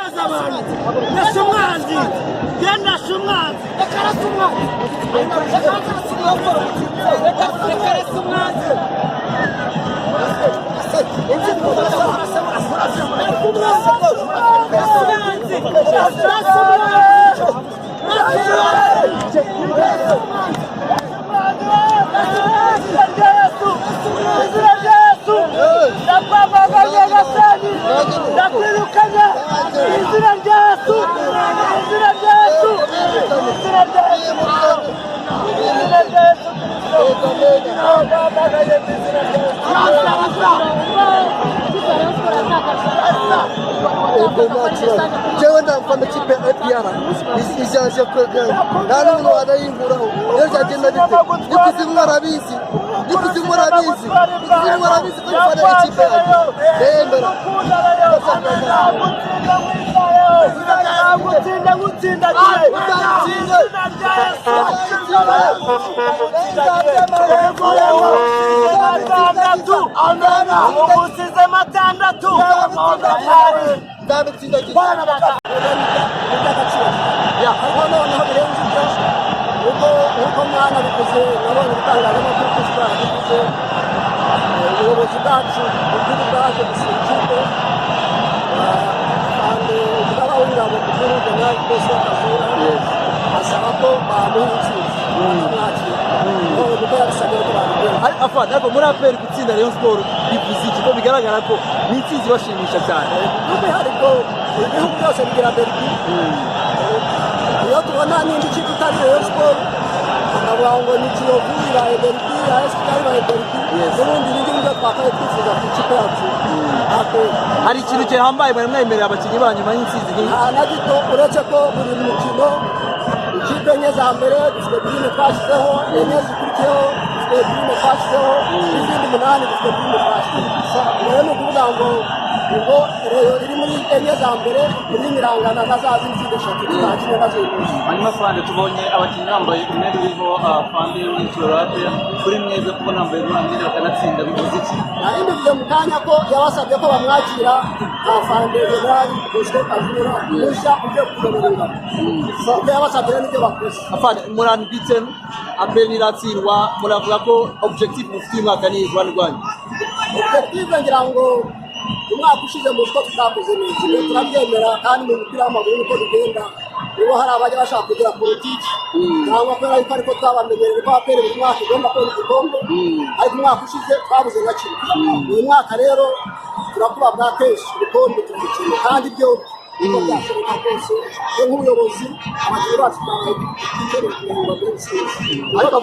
Ndashe umwanzi, ndashe umwanzi, reka arase umwanzi, reka arase umwanzi, reka arase umwanzi. Umwanzi, arase umwanzi, arase umwanzi. Izina rya Yesu, izina rya Yesu, ndakwamaganye Nyagasani, ndakwirukanye, izina rya Yesu, izina rya Yesu, izina rya Yesu, izina rya Yesu Kristo, ndakwamaganye mu izina rya Yesu. Jewe ndamfana ikipe ya APR izaje kwegera, nta n'umuntu wanayinkuraho. Iyo byagenda bite, nikuzimu arabizi, nikuzimu arabizi, nikuzimu arabizi ko mfana ikipe yanjye ndemera. Gutsinda, gutsindagiye, izina rya Yesu, atandatu, ubu atandatu. Ndabitsindagiye. Ariko noneho birenze ibyo, ubwo nk'uko mwanabikoze, nabonye ibitangazamakuru byinshi barabivuze, ubuyobozi bwacu bukuru bwaje gusura ikipe kandi umugaba w'ingabo mukuru, General Bosco Kazura, asaba ko bamuha intsinzi, bakamwakira none kuko yabisabye ko babigenza. Ariko afande, ariko muri APR gutsinda Rayon Sport bivuze iki, ko bigaragara ko ni intsinzi ibashimisha cyane? By'umwihariko ibihugu byose bigira derby. Iyo tubona n'indi kipe itari Rayon Sport, bakavuga ngo ni Kiyovu ibaye derby, AS Kigali ibaye derby, n'ubundi ibi ngibi nibyo twakabaye twifuza ku ikipe yacu APR. Hari ikintu gihambaye mwari mwemerera abakinnyi banyu nyuma y'intsinzi nk'iyi? Nta na gito, uretse ko buri mukino ikipe enye za mbere dufite prime twashyizeho, enye zikurikiyeho dufite prime twashyizeho, n'izindi umunani dufite prime twashyizeho. Rero ni ukuvuga ngo ubwo Rayon iri muri enye za mbere, prime irangana na za zindi zindi eshatu tutakinnye nazo uyu munsi. Hanyuma fande, tubonye abakinnyi bambaye umwenda uriho fande w'isura APR. Kuri mwebwe kubona bambaye uriya mwenda bakanatsinda bivuze iki? Nari mbivuze mu kanya ko yabasabye ko bamwakira nka fande General Bosco Kazura mushya ugiye kuyobora ingabo. Ibyo yabasabye rero nibyo bakoze. Afande, muri unbeaten, APR ntiratsindwa, muravuga ko objectif mufite uyu mwaka ni rwanda rwanyu? Objective, ngira ngo umwaka ushize muzi ko tutakoze neza, ibyo turabyemera, kandi mu mupira w'amaguru niko bigenda. Nibo hari abajya bashaka kugera politiki cyangwa kubera yuko ariko twabamenyereye ko APR buri mwaka igomba kubona igikombe, ariko umwaka ushize twabuze nka kimwe. Uyu mwaka rero turakuba bwa kenshi ibikombe tubikina kandi byombi uko byashoboka kose. Twe nk'ubuyobozi, abakinnyi bacu twabaye ikeneye kugira ngo bagire intsinzi, ariko